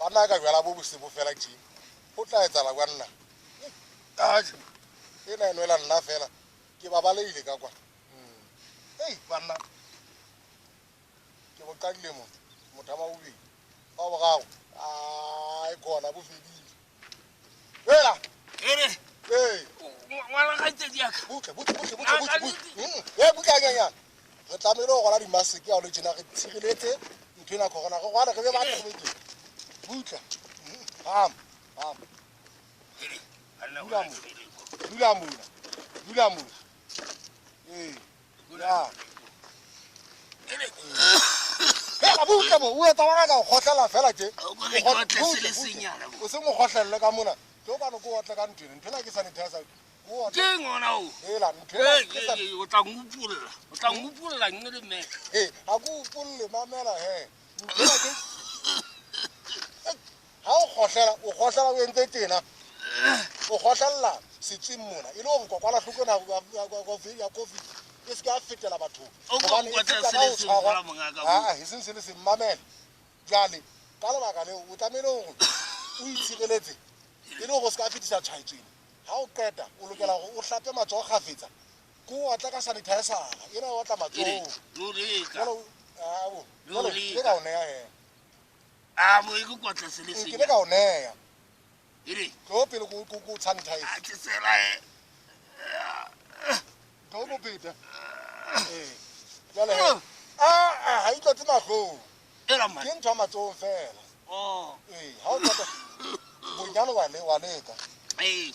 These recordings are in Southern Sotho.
Banna ka jwala bo bose bo fela tje. Ho tla etsahala jwang nna? Atjhe, ena e nwela nna fela. Ke ba balehile ka kwa. Hei banna, ke bo qadile mona. Motho wa bobedi, wa boraro. Ai khona bo fedile. Hela. Ere. Ee. Ngwana kgaitsedi ya ka. Butle, butle, butle, butle, butle, butle. Eh, butle hanyanyane. Re tlamehile go rwala dimaseke ao le tjena re tshireletse ntho ena corona. Re rwale re be batho re be teng. Butle. Hama, hama. Dula mona. Dula mona. Dula mona. Ee. Ya. Hela butle mo, o etsa wa ka o kgotlela fela tje. Butle, O se mo kgotlelle ka mona. Tlo kwano ko otle ka ntho ena. Ntho ena ke sanitizer. Ko otle. Ke eng ona o? Hela ntho ena ke sa O tla ngupulla. O tla ngupulla nne le mme. He, ha ko upolle mamela he. Ntho ena ke ha o kgohlela, o kgohlela o entse tjena. O kgohlella setswing mona e le hore kokwanahloko ena ya COVID e se ke ya fetela bathong. O ko Hobane e nkotla feta se ka le ho seng tshwarwa. fela mongaka. Aa, e seng se le seng mamela. Jwale ka lebaka leo o tlamehile hore o itshireletse e le hore o se ka fetisa tshwaetso ena. Ha o qeta o lokela hore o hlape matsoho kgafetsa. Ke o otle ka sanitizer ena o otla Ere, matsoho. lo leka. Jwale o- Lo jwale ke leka. ka o neha he. A mo e ke kotla se le seng. Nkile ka o neha. Ere. Tlo pele ko sanitize. A ke tsela e. Tlo ko peta. Ee. Jwale he. Ah, ha itlotse mahlong. Ela man. Ke ntho ya matsohong fela. Oh. Ee, ha o qeta bonyane wa le wa leka. Ee,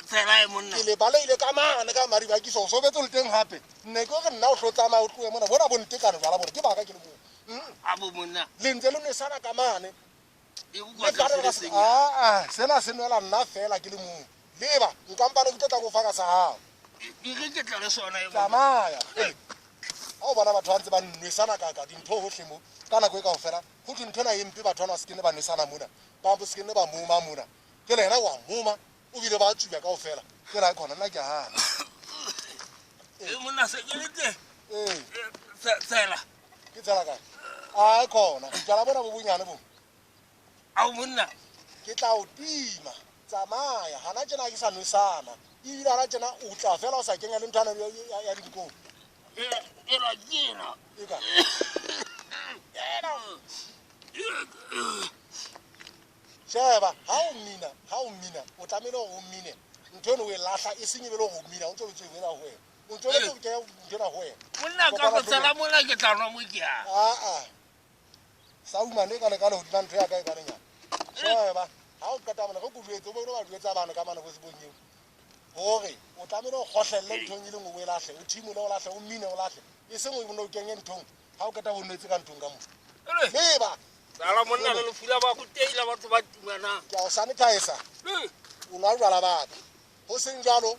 tsela e monna. Ke le baleile ka mane ka mariba ke so sobetse le teng hape. Nne ke re nna o tlo tsamaya o tlohe mona. Bona bo ntekane jwala bona ke baka ke le moo. A bo monna. Le ntse le nwesana ka mane. E go Le kotla tla se re le ka seng. Ah, sena se nwela nna fela ke le mong. Leba, nkampane ke tlo tla go fa ka sa hao. E re ke tla le sona e monna. Tsamaya. Ha o bona batho ba ntse ba nwesana ka ka dintho hohle mo ka nako e kaofela ho thwe ntho ena e mpe batho bana ba se kene ba nwesana mona ba se kene ba moma mona ke le yena wa moma o bile ba tsuba kaofela ke la khona nna ke a hana. E monna se ke le teng. Ee. Tsela. Ke tsela kae? Ai khona jwala bona bo bonyane bo. Ao monna. Ke tla o tima. Tsamaya hana tjena ke sa nwesana. Ebile hana tjena o tla fela o sa kenya le nthwana ya dinkong. Ela ke ena. E ka. Ena. Sheba, ha o mmina, ha o mmina, o tlamehile hore o mmine. Ntho eno o e lahla e seng e be le hore o mmina o ntso o etsa ho wena. O ntso o etsa ho kenya ntho ena ho wena. Monna ka go tsela mona ke tla nwa mo ke ya. Aa. Sa umane ka le ka le hodima ntho ya ka e ka renyana. Sheba, ha o qeta mona re ko jwetse o bo ba jwetsa bana ka mane bo sebong eo. Hore o tlamehile o kgohlelle nthong e leng o e lahle, o thimole o lahle, o mmine o lahle. E seng o no kenye nthong ha o qeta o nwetse ka nthong ka mo. Leba. Tsala monna le lefu la ba ruteile batho ba timanang. Ke a o sanitizer. O nwa jwala ba ka. Ho seng jwalo